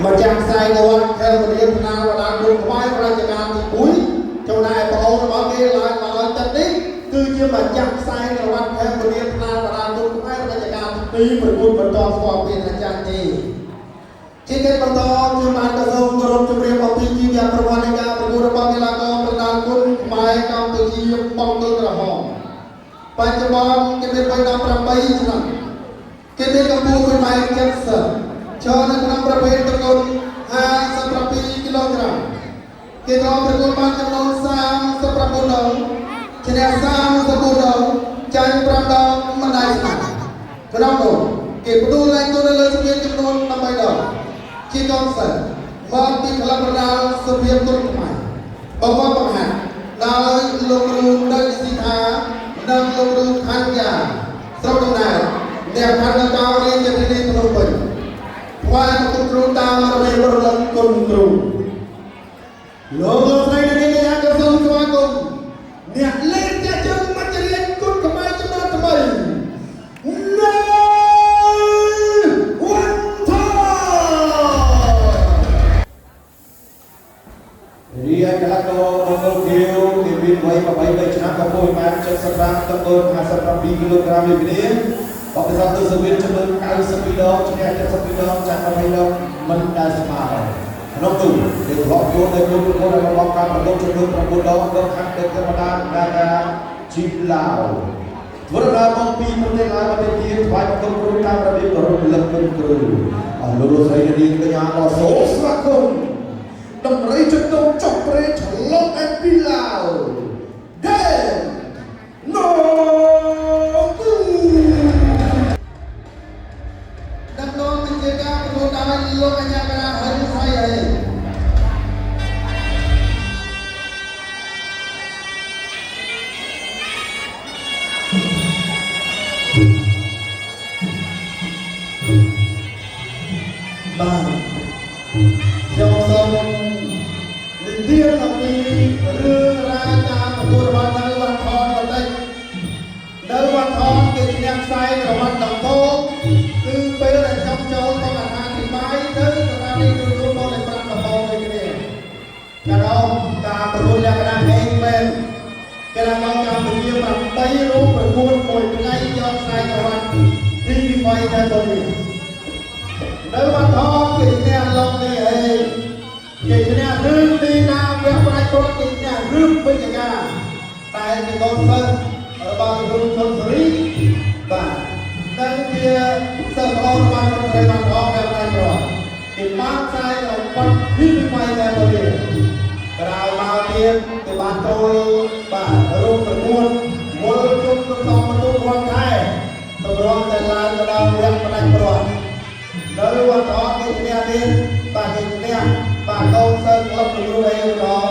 ម្ចាស់ខ្សែក្រវ៉ាត់ខេមរាថ្នាលបដាគុនខ្មែររជ្ជកាលទី1ចំណែកប្អូនរបស់គេឡើងមកឲ្យទឹកនេះគឺជាម្ចាស់ខ្សែក្រវ៉ាត់ខេមរាថ្នាលបដាគុនខ្មែររជ្ជកាលទី2ប្រគួតបន្តស្គាល់ពីអាចារ្យទេជាកិច្ចបន្តខ្ញុំបានក៏សូមគោរពជម្រាបអំពីជីវប្រវត្តិនៃការប្រកួតរបស់កីឡាករប្រដាល់គុនខ្មែរកម្ពុជាបង្គោលក្រហមបច្ចុប្បន្នគេមានវ័យ18ឆ្នាំគេមានកម្ពស់1ម៉ែត្រ70ចូលនៅក្នុងប្រភេទទម្ងន់57គីឡូក្រាមគេក៏ប្រកួតបានចំនួន39ដងឈ្នះ34ដងចាញ់5ដងមិនដែលស្មើក្នុងនោះគេផ្ដួលឡើងទៅលើសង្វៀនចំនួន13ដងជាកងសិស្សមកពីក្លឹបប្រដាល់សុភាពគុណខ្មែរបវរបង្ហាត់ដោយលោកគ្រូនៅស៊ីថានិងលោកគ្រូខណ្ឌយ៉ាស្រុកដំណើរអ្នកខណ្ឌកោរាជធានីភ្នំពេញថ្វាយបង្គំគ្រូតាមរបៀបរលឹកគុណគ្រូលោកលោកស្រីនាងកញ្ញាក៏សូមស្វាគមន៍អ្នកលេងតាជើងមច្ចរាជគុណខ្មែរចំនួនថ្មីនៅវ៉ាន់ថ រីឯកីឡាករបង្គោលខៀវគេមានវ័យ83ឆ្នាំកម្ពស់1ម៉ែត្រ75ទម្ងន់57គីឡូក្រាមដូចគ្នាបទពិសោធន៍ទៅសង្វៀនចំនួន92ដងឈ្នះ72ដងចាញ់20ដងមិនដែលស្មើក្នុងនោះគេធ្លាប់ចូលនៅក្នុងប្រកួតរបស់ការប្រកួតចំនួន9ដងដល់ខាងដឹកធម្មតាដាកាជីឡាវធ្វើដំណើរមកពីប្រទេសឡាវប្រទេសទៀតថ្វាយបង្គំគ្រូតាមរបៀបរំលឹកគុណគ្រូអស់លោកលោកស្រីនាងកញ្ញាក៏សូមស្វាគមន៍ ដំរីជំនំចុះព្រែកឆ្លងអែពីឡាវដេណូគូ ដឹកនាំវិជាការប្រកួតដោយលោកអញ្ញាករាហិនសៃហេបាទខ្ញុំសូមនិទានអំពីរឿងរ៉ាវការប្រកួតរបស់នៅវត្តថនបន្តិចនៅវត្តថនគេឈ្នះខ្សែក្រវ៉ាត់ដំបូងគឺពេលដែលខ្ញុំចូលមកអត្ថាធិប្បាយទៅស្ថានីយ៍ទូរទស្សន៍មកលេខ5ដំបូងដូចគ្នាកាលនោះការប្រកួតលក្ខណៈអេងមែនកីឡាករកម្ពុជា8រូបប្រកួតមួយថ្ងៃយកខ្សែក្រវ៉ាត់ទី2តែប៉ុណ្ណេះនៅវត្តថនគេឈ្នះលោកនេះហេគេឈ្នះរឿងទីណាវគ្គផ្នែកគាត់គេឈ្នះរឿងវិជ្ជការតែជាកូនសិស្សរបស់គ្រូឈុនសេរីបាទនិងជាសិស្សប្អូនរបស់គ្រូសេរីបានផងដែលផ្នែកគាត់គេបានខ្សែក្រវ៉ាត់ទី2តែប៉ុណ្ណេះក្រោយមកទៀតគេបានចូលបាទរួមប្រកួតមុលជុំក្នុងសងបន្ទុករាល់ខែតម្រាំតែឡើងទៅដល់វគ្គផ្ដាច់ព្រាត់នៅវត្តអត់គេឈ្នះទៀតបាទគេឈ្នះបាទកូនសិស្សក្លឹបគ្រូអេរង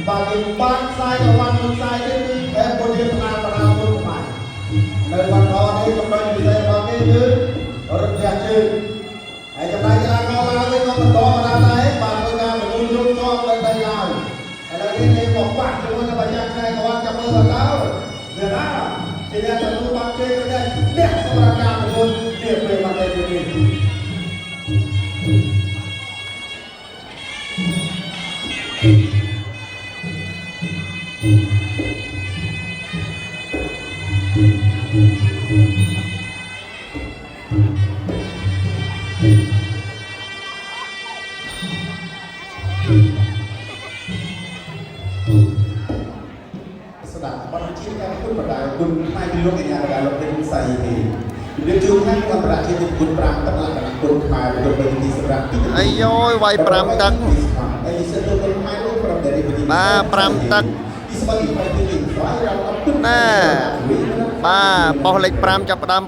បាទគេបានខ្សែក្រវ៉ាត់មួយខ្សែទៀតគឺខេបុរីផ្នាបដាពុទ្ធខ្មែរនៅវត្តអត់នេះចំណុចពិសេសរបស់គេគឺរត់ផ្ទះជើងហើយចំណែកកីឡាករឡាវវិញក៏បន្តមកដល់ដែរបាទធ្វើការប្រគល់យកជាប់នៅដីឡាវឥឡូវនេះគេមកប៉ះជាមួយនឹងបញ្ញាខ្សែក្រវ៉ាត់ចាំមើលថាតើវាណាជាអ្នកទទួលបានជ័យឬអ្នកសម្រាប់ការប្រគល់នាពេលបន្តិចទៀតនេះ ស្ដាប់បទវិជាការគុណបដាគុណផ្នែកលោកកញ្ញាកដាលោកពេញសៃហេជំរាបជូនខាងអន្តរជាតិគុណ5ទឹកលក្ខណៈគុណខ្មែរប្រកបដោយទីសម្រាប់ទី អាយយវាយ5ទឹក អីសិនទៅគុណខ្មែរលោកប្រំដែល បាទ5ទឹក ទីស្បទី5ទីស្វ័យរំអត់គុណ ណែបាទបោះលេខ5ចាប់ផ្ដើម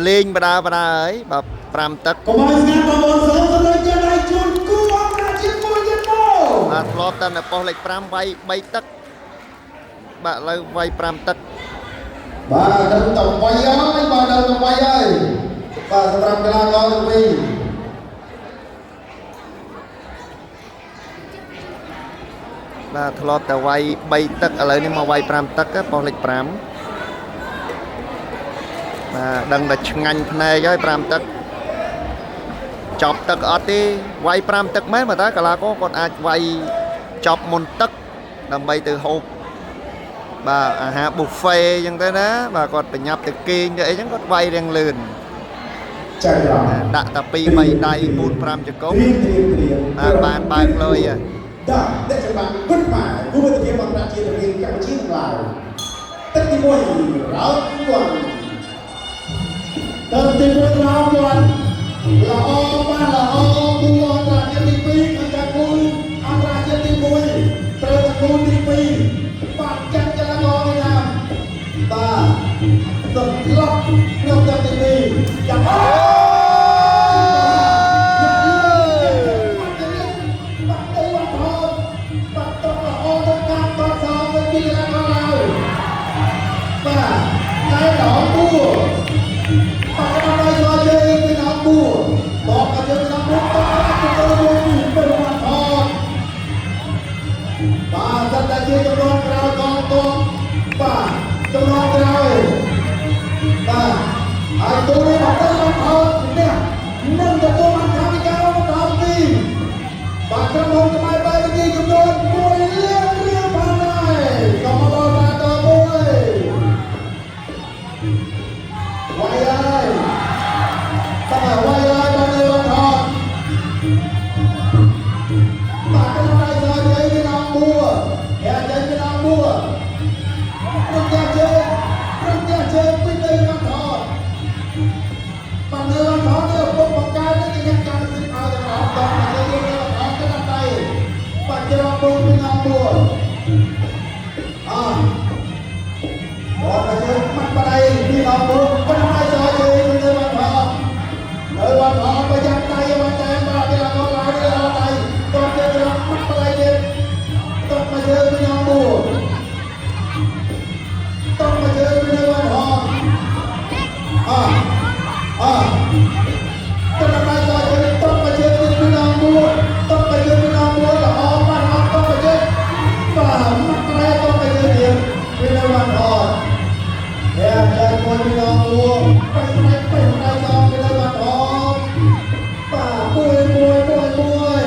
លេងបដាបដាហើយបាទ5ទឹក កុំឲ្យស្ងាត់បងប្អូនសូមសម្លេងជាដៃជូនគូអន្តរជាតិមួយទៀតមក បាទធ្លាប់តែនៅប៉ុស្តិ៍លេខ5វាយ3ទឹកបាទឥឡូវវាយ5ទឹក បាទដល់តវាយហើយបាទដល់តវាយហើយបាទសម្រាប់កីឡាករទាំងពីរ បាទធ្លាប់តែវាយ3ទឹកឥឡូវនេះមកវាយ5ទឹកប៉ុស្តិ៍លេខ5បាទដឹងតែឆ្ងាញ់ភ្នែកហើយ5ទឹក ចប់ទឹកអត់ទេវាយ5ទឹកមែនបើតើកីឡាករគាត់អាចវាយចប់មុនទឹកដើម្បីទៅហូបបាទអាហារ buffet អញ្ចឹងទៅណាបាទគាត់ប្រញាប់ទៅគេងទៅអីចឹងគាត់វាយរៀងលឿន ចៅក្រម ដាក់តែ2 3ដៃ4 5ជង្គង់ ត្រៀមត្រៀមត្រៀម បាទបានបើកលុយហ៎ ដល់អ្នកច្បាំងគុណខ្មែរគូមិត្តភាពអន្តរជាតិរវាងកម្ពុជានិងឡាវទឹកទី1 round 1ទឹកទី1 round 1ល្អបានល្អគូអន្តរជាតិទី2គឺការគូអន្តរជាតិទី1ត្រូវតែគូទី2បាត់ចាក់ចលករវៀតណាមបាទទឹកលុកក្នុងទឹកទី2ចាំអូ បាត់ទៅបាត់ថតបាត់តល្អទៅតាមតសងវិញពីកន្លងឡើយបាទតែដល់គួរបាត់ដល់ដល់ជើងពីដល់គួរបកទៅជើងដល់គួរតទៅទៅមួយពីទៅបាត់ថតបាទសិតតែជាចំនួនក្រោយកងទ័ពបាទចំនួនក្រោយបាទហើយទូនេះបាត់ទៅបាត់ថតនេះនឹងទទួលបានថាវិការបន្តពី បាទក្រុមហ៊ុនខ្មែរបែបនេះចំនួន1លានរៀលផងដែរសូមអបអរសាទរមួយវាយហើយតើវាយហើយបាននៅបានថតបាទក្រុមដៃសជ័យពីដល់មួយ៉ាជ័យពីដល់មួប្រទះជើងប្រទះជើងពីនៅបានថត បាទនៅបានថតនេះពុកបង្កើតនេះគេយ៉ាងកម្មសិទ្ធិឲ្យទាំងអស់ដល់មកយើងនៅអត់ទៅដល់ដៃបាទច្រកពូពីដល់មួអបងមកយើងម៉ាត់បដៃពីដល់មួប៉ុន្តែសយជើងនៅបានថតនៅបានថតប្រយ័ត្នដៃបានតែបាទគេឡើងឡើងនេះអត់ដៃតោះគេច្រកម៉ាត់បដៃទៀតតោះមកយើងពីដល់មួតោះមកយើងពីនៅបានថតអអ តបតែសជើងតបជើងពីน้องមួតបជើងពីน้องមួល្អបានអត់តបជើងបាទមកត្រែតបជើងទៀតពីនៅបានអត់តែតែមួយពីน้องមួไปไปไปไปសងពីនៅបានអត់បាទមួយមួយមួយមួយ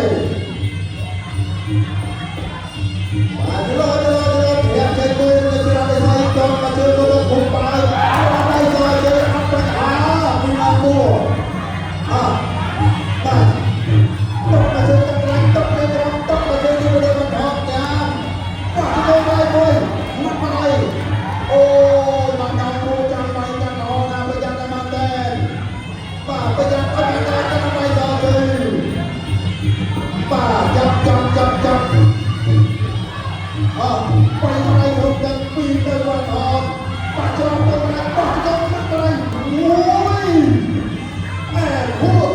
បាទលោលោលោព្រាបជើងមួយទៅច្រាស់ទៅស្អីតបជើងទៅគុំបាយតែសជើងអត់បញ្ហាពីน้องមួ អបាទតុកមកជើងទឹកខ្លាំងតុកទៅក្រោមតុកមកជើងទីលើបន្តតាមបាទទៅបាយមួយមកបាយអូយបានដល់គ្រូចាំបាយកាន់ល្អណាស់ប្រយ័ត្នតែបានតែបាទប្រយ័ត្នអត់បានតែកាន់បាយសជើងបាទចាប់ចាប់ចាប់ចាប់អបាយបាយគ្រប់ទាំងពីរទៅបានអត់បាទច្រំទៅណាបាទច្រំមកបាយអូយអែគួរ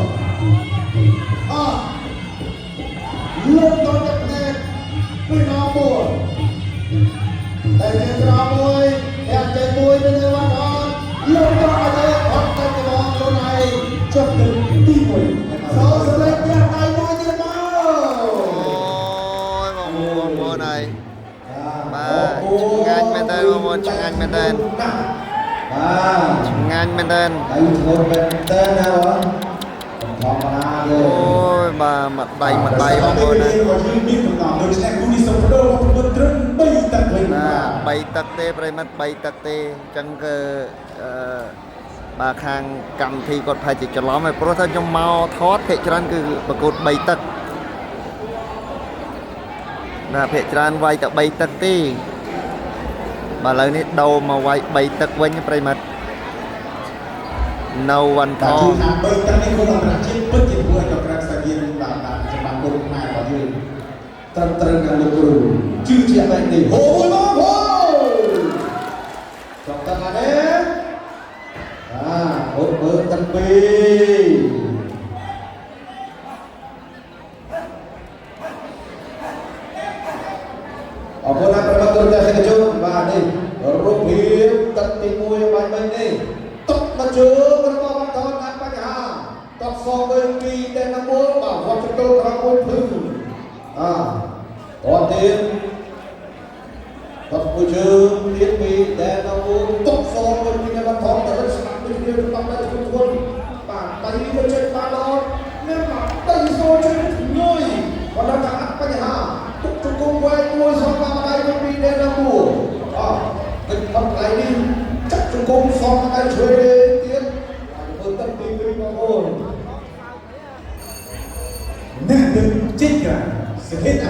អលោកដល់ទឹកភ្នែកពីน้องមួតែជាក្រមួយតែចេញមួយពីនៅវត្តអត់លោកដល់អត់ទេអត់តែច្បងខ្លួនឯង ចុះទៅទី1 សូសម្លេងផ្ទះដៃមួយទៀតមក អូយបងប្អូនបងប្អូនហើយ បាទឆ្ងាញ់មែនតើបងប្អូនឆ្ងាញ់មែនតើ បាទ ឆ្ងាញ់មែនតើ ដៃធ្ងន់មែនតើណាបងធម្មតាទេ អូយបាទមួយដៃមួយដៃបងប្អូនណា ក៏យើងមានកំណត់ដូច្នេះគូនេះសូមបដូរមកប្រកួតត្រឹម3ទឹកវិញ ណា បាទ 3ទឹកទេប្រិមិត្ត3ទឹកទេអញ្ចឹងគឺអឺបាទខាងកម្មវិធីគាត់ប្រហែលជាច្រឡំហើយព្រោះថាខ្ញុំមកថតភាគច្រើនគឺប្រកួត3ទឹកណាភាគច្រើនវាយតែ3ទឹកទេបាទឥឡូវនេះដូរមកវាយ3ទឹកវិញប្រិមិត្តនៅវ៉ាន់ថ តែ ង គឺថា3ទឹកនេះគូអន្តរជាតិពិតជាធ្វើឲ្យកក្រើកសាយានបាទបាទសម្រាប់គុណខ្មែររបស់យើង ត្រឹមត្រូវណាលោកគ្រូជឿជាក់បែបនេះហូមួយមកហូចង់ទឹកអត់ទេអាហូបមើលទឹកពីរអរគុណណាស់ប្រិមត្តទូរទស្សនិកជនបាទនេះរូបភាពទឹកទី1បាញ់មិញនេះទឹកមកជើងរបស់បន្តតាមបញ្ហាតបសងវិញពីតែណាមួយបាទវត្តចតុលក្រោមមួយភ្លឺអាតទៀតតបមួយជើងទៀតពីតែណាមួយតបសងវិញពីតែបន្តទៅស្មាត់ដូចគ្នាតាមតែធ្ងន់ធ្ងរបាទដៃក៏ចេញបានល្អមាន គុំសំដៃឆ្វេងទៀតធ្វើទឹកទី2បងប្អូន អ្នកនឹងចេញក្រៅសធិតអ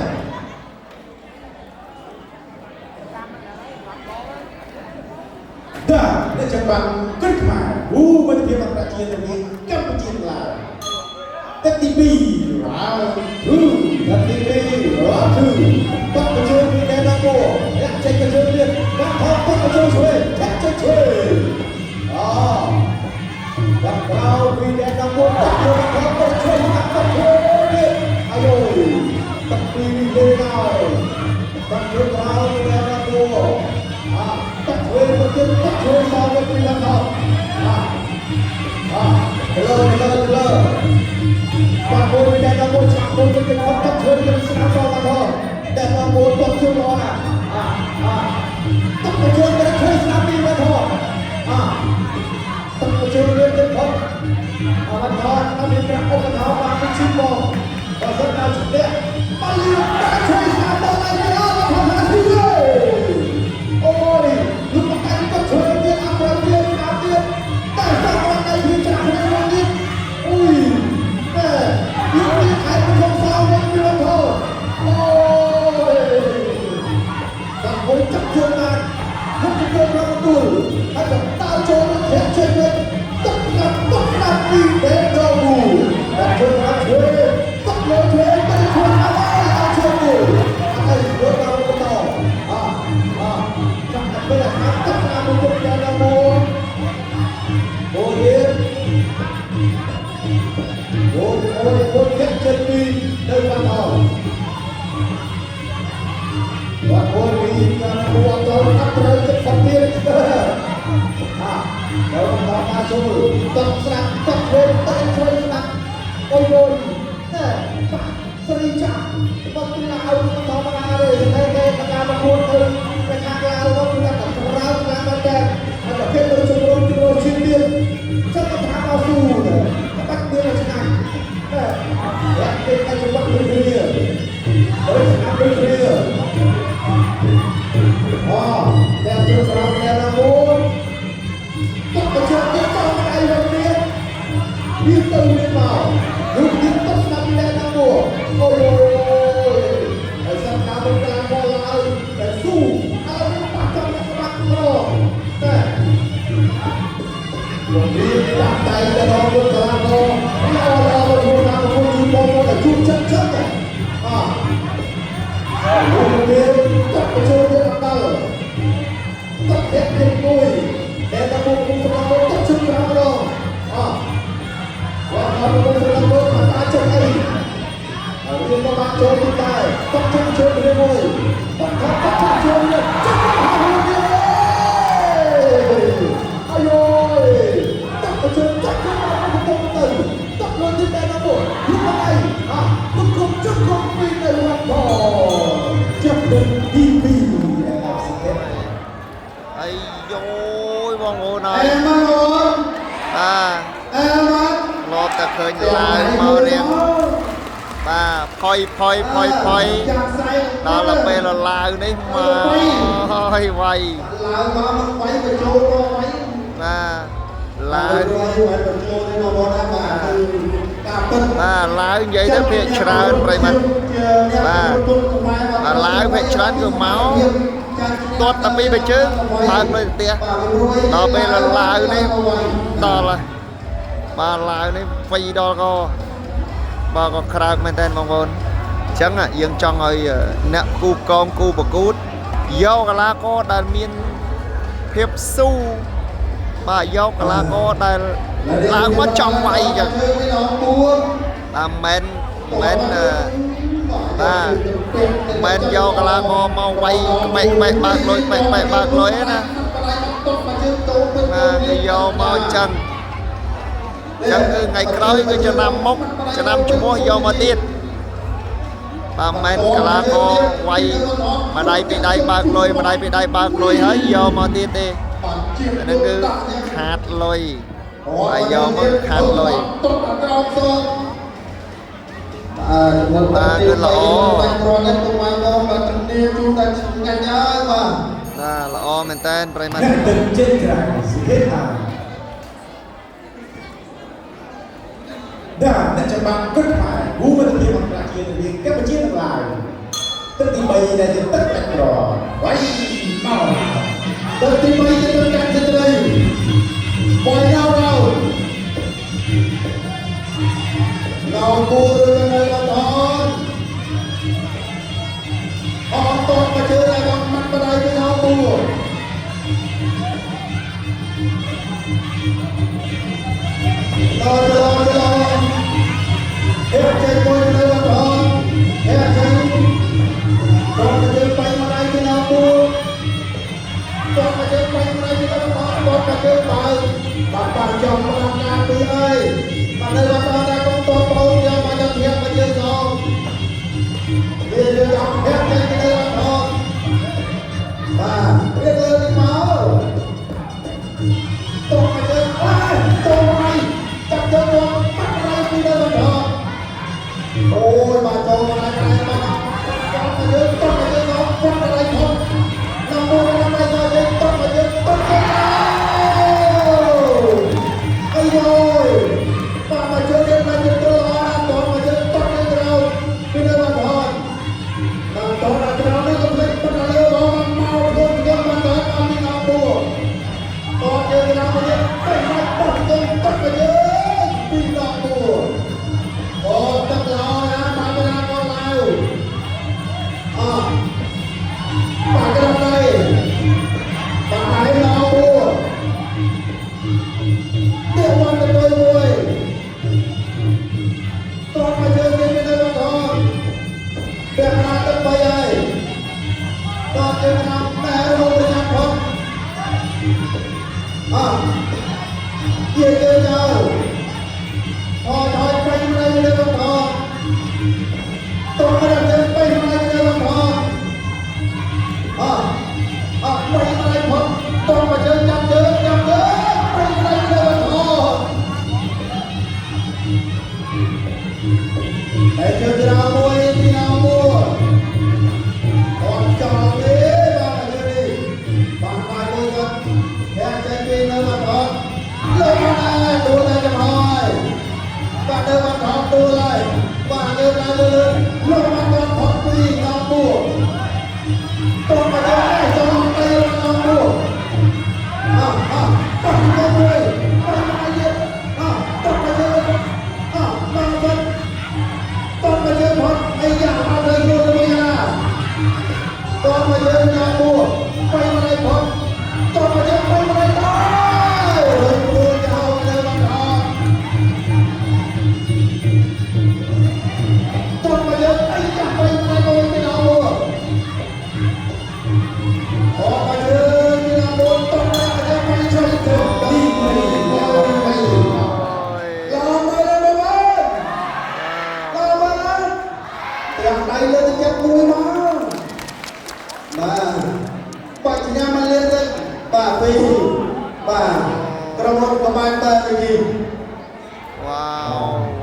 დაអ្នកចម្បាំងគ្រឹះខ្មែរគូមិត្តភាពអន្តរជាតិរវាងកម្ពុជានិងឡាវទឹកទី2 round 2 ទឹកទី2 round 2បាក់បញ្ជើពីដែនដល់គោអ្នកចេញបញ្ជើទៀតបាក់ថតបាក់បញ្ជើឆ្វេងធាក់ចេញឆ្វេងអូបាក់ក្រៅពីដែនដល់គោបាក់លើបាក់ថតឆ្វេងបាក់បាក់ឆ្វេងទៀតអាយយទឹកទី2លេងហើយបាក់ជើងក្រៅពីដែនដល់គោអាបាក់ឆ្វេងទៅទៀតបាក់ឆ្វេងសងទៅពីដល់ថតអាអាលើលើលើ បាទគោពីដែនដល់គោឆាក់គោទៅទៅផុតទឹកធ្វើទៅស្នាមសងដល់តែដល់គោតបជើងល្អណាស់អាអាទឹកទៅជើងទៅធ្វើស្នាមពីមកថតអាទឹកទៅជើងលឿនទៅផុតអរថតអត់មានប្រាក់ឧបត្ថម្ភបានឈីបងបើសិនដល់ជំនះបាលីតែជួយស្នាមដល់ឯងអត់ថតណាស់ទេអូយលោកបកាយក៏ជួយទៀតអត់ប្រទៀតស្នាមទៀតតែសងដល់ដៃគឺច្រាស់ក្នុងទៀតអុយ តែយកនេះឯងក្នុងសោវិញពីវត្ថុអូយបាក់មួយចាប់ជើងបានមុខទៅប្រទូលហើយក៏តើចូលធាក់ជើងវិញទឹកណាប់ទឹកណាប់ពីបេដូបាក់ជើងណាប់ឆ្វេងទឹកលើឆ្វេងទៅខ្លួនអត់អត់ជើងទេអត់ទៅដល់បន្តអាអាចាំតែពេលអាទឹកណាប់មួយទៀតដល់មកអូយអូយអូយអូយធាក់ចិត្តពីនៅបាត់អត់បាត់អូយពីការគួរតអត់ត្រូវចិត្តផុតទៀតអាដល់បន្តមកចូលតស្រាប់តធ្វើតជួយស្ដាប់អូយអូយតែបាក់ស្រីចាស់បាត់ឡាវមិនធម្មតាទេតែគេការប្រកួតទៅទៅខាងឡាវនោះគឺថាក្រៅខ្លាំងមែនតើហើយក៏គេទៅជំរុញជំរុញឈាមទៀតចឹងក៏ថាមកស៊ូទៅបាត់ទៀតឆ្ងាញ់តែតែគេតែចង្វាក់ដូចគ្នាដូចស្ដាប់ដូចគ្នាអូតែជើងក្រោមតែណាមួយតបជើងទៅចង់ដៃវិញទៀតវាទៅវាមកលោកទៀតតស្ដាប់តែណាមួយអូយហើយសំណាមកតាមមកឡើយតែស៊ូហើយបាក់ចំក្បាក់ក្រតែវាដាក់ដៃទៅដល់លោកកាឡាកល្អល្អមកធ្វើតាមគូជូនបងមកជួបចិត្តចិត្តអាលោកទៀតតបចូលទៀតអត់ដល់តបធាក់ទៀតមួយតែតបុកគុំសម្រាប់តជើងក្រោមម្ដងអវត្តដល់គុំសម្រាប់មកអាចចុះអីហើយរៀនមកបានចូលទៀតដែរតបជើងជើងគ្នាមួយតបតបជើងជើងចុះទៀតអាយយតបជើងចាក់មកទៅទៅតបលន់ទៀតដែរណាបងលោកអីអាទុកគុំជុំគុំពីនៅវត្ត ចាប់ទឹកទី2ដែលសធិត អាយយបងប្អូនអើយ អែមកអូន បាទ អែមក ធ្លាប់តែឃើញឡើងមករៀងបាទផុយផុយផុយផុយដល់ពេលឡាវនេះមកហើយវាយ ឡើងមកមិនវាយបញ្ចូលក៏វាយ បាទឡា ឡា វ វមិនបញ្ចូលទេបងប្អូនណាបាទគឺការពិត បាទឡាវនិយាយទៅភាកច្រើនប្រិមត្តបាទបាទឡាវភាកច្រើនគឺមកទាត់តែពីរជើងបើកលើផ្ទះដល់ពេលឡាវនេះដល់ហើយបាទឡាវនេះហ្វីដល់ក៏បាទក៏ក្រើកមែនតើបងប្អូនអញ្ចឹងយើងចង់ឲ្យអ្នកគូកងគូប្រកួតយកកីឡាករដែលមានភាពស៊ូបាទយកកីឡាករដែលឡើងមកចង់វាយអញ្ចឹងបាទមិនមែនបាទមិនយកកីឡាករមកវាយក្បែកក្បែកបើកលុយក្បែកក្បែកបើកលុយណាបាទគេយកមកអញ្ចឹងអញ្ចឹងគឺថ្ងៃក្រោយគឺចំណាំមុខចំណាំឈ្មោះយកមកទៀតបាទមិនកីឡាករវាយម្ដាយពីដៃបើកលុយម្ដាយពីដៃបើកលុយហើយយកមកទៀតទេអាហ្នឹងគឺខាតលុយហើយយកមកខាតលុយ តុកក្រោមសងបាទ បាទគឺល្អ បាញ់គ្រាន់តែទុំមកបាទជំនាញជូនតែឆ្ងាញ់ហើយបាទ បាទល្អមែនតើប្រិមត្ត អ្នកទឹកចេញក្រៅស เทศไทย ด่านអ្នកច្បាំងគិតខ្មែរគូមិត្តភាពអន្តរជាតិរវាងកម្ពុជានិងឡាវទឹកទី3ដែលជាទឹកកាច់ក្រវ៉ៃមក ទឹកទី3ជាទឹកកាច់ស្ត្រីវាយដល់ដល់ឡៅពូឬនៅអត់អត់តមកជើតែបងម៉ាត់បដៃទៅឡៅពូដល់ដល់ដល់ហេចេញមួយនៅអត់ហេចេញដល់ទៅជើងបៃម្ដាយពីឡៅពូ តមកជើងបៃម្ដាយពីឡៅពូតមកជើងបើបាទបាទចំតាមការពីអើយបាទនៅអត់តែកងតបងយកមកយកធៀបមកជើងសងវាយើងអត់ហេចេញពីនៅអត់បាទរៀបលើនេះមកតមកជើងអើយតមកចាប់ជើងមកបាត់ម្ដាយពីនៅអត់អូយបាទចូលមកដល់ហើយបាទតមកជើងតមកជើងសងបាត់ម្ដាយផងនំមួយនំមួយទៅយើងតមកជើងតទៅអីយយបាទមកជើងរៀបមកជើងទៅល្អណាស់តមកជើងតទៅក្រោមពីនៅបាត់ហត់បាទតដល់ក្រោមនេះក៏ភ្លេចបាត់លើបងមកខ្លួនខ្ញុំបានដល់អត់មានអពួរតជើងក្រោមមកទៀតទៅមកតជើងតមកជើងពីដល់ពួរអូទឹកល្អណាស់បាទណាកូនឡាវអបាទក្រោមដៃបាទដៃល្អពួរទៀតបានទៅមួយតមកជើងទៀតទៅបាត់ហត់ពាក់កណ្ដាលទឹកបីហើយតជើងក្រោមតែរហូតប្រចាំផុតអយាយជើងចោលថយថយបៃម្ដាយលើបាត់ហត់តមកជើងបៃម្ដាយលើបាត់ហត់អអបៃម្ដាយផុតតមកជើងចាប់ជើងចាប់ជើងបៃម្ដាយលើបាត់ហត់តែជើងក្រោមមួយពីអមួតចោលទេបាទជើងនេះបាទបាយមួយគាត់តែចេញពីនៅបាត់ហត់លើមកដែរដួលតែចំហើយបាទនៅបាត់ហត់ដួលហើយបាទលើឡើងលើលើមកតផុតពីដល់ពួរតមកដែរចង់ទៅដល់ពួរអអតទៅមួយបាទមកទៀតអតមកជើងអមកបាត់តមកជើងផុតអីយ៉ាអត់ទៅខ្លួនទៅវិញណាតមកជើងដល់ពួរទៅមកដៃផុតតមកជើងទៅមកដៃតទៅខ្លួនចោលទៅបាត់អត់តមកជើងអីយ៉ាទៅមកដៃទៅវិញដល់ពួរតមកជើងពីដល់ពួរតមកជើងไปជួយទៅ ទី3 ទៅ អូយ ឡើងមកលើមកឡើងមកលើទាំងដៃលើទឹកចិត្តមួយមកបាទបាច់ញ៉ាំមកលើទឹកបាទពីបាទក្រុមហ៊ុនប្រមាណតើទៅយី វ៉ាវ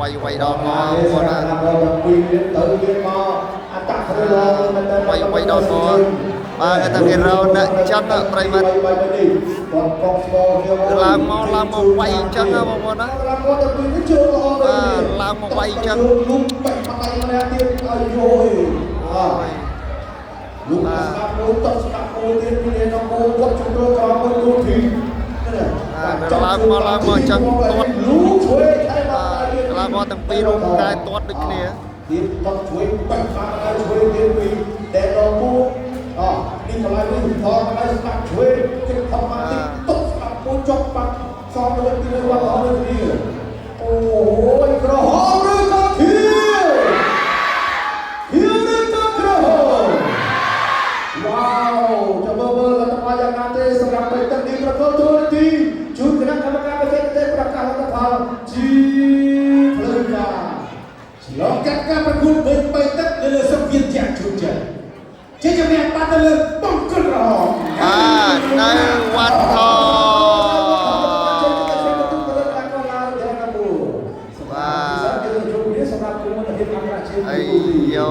វាយវាយដល់មក នេះ បង សម្ ណា រាប់ដល់ពីទៅវាមកអត្តព្រលមែនតើ វាយវាយដល់មកបាទគេថាគេរោអ្នកចឹងប្រិមត្ត បាយនេះគាត់កងស្គរខ្ញុំ គឺឡើងមកឡើងមកវាយអញ្ចឹងណាបងប្អូនណា ឡើងមកទៅពីនេះជើងល្អ បាទឡើងមកវាយអញ្ចឹង លុបបែកបាត់ដៃម្នាក់ទៀតឲ្យយយអ អូយ លុបស្ដាប់មួយតស្ដាប់មួយទៀតពីនេះដល់មួយគាត់ជំរឿក្រោមមួយទូធី បាទឡើងមកឡើងមកអញ្ចឹងទាត់ លូជួយថៃបា បាទ ត់ កីឡាករទាំងពីររួមកែទាត់ដូចគ្នា ទៀតតជួយបែកបាត់ដៃជួយទៀតពីតែដល់គូអនេះកន្លែងនេះថតដៃស្ដាប់ជួយគិតថតមកតិចតុកស្ដាប់មួយចុកបាត់សំទៅទីនេះបាត់អស់ដូចគ្នាអូយក្រហមឬក៏ខៀវខៀវឬក៏ក្រហម វ៉ាវចាំមើលមើលលទ្ធផលយ៉ាងណាទេសម្រាប់បេទឹកនេះប្រកបទូនាទីជូនគណៈកម្មការបច្ចេកទេសប្រកាសលទ្ធផលជាផ្លូវការ ឆ្លងកាត់ការប្រកួតវិញបីទឹកនៅលើសង្វៀនជាជូនចិត្តជាជំនះបាត់ទៅលើបង្គោលក្រហម បាទនៅវត្តថ បាទ អីយោ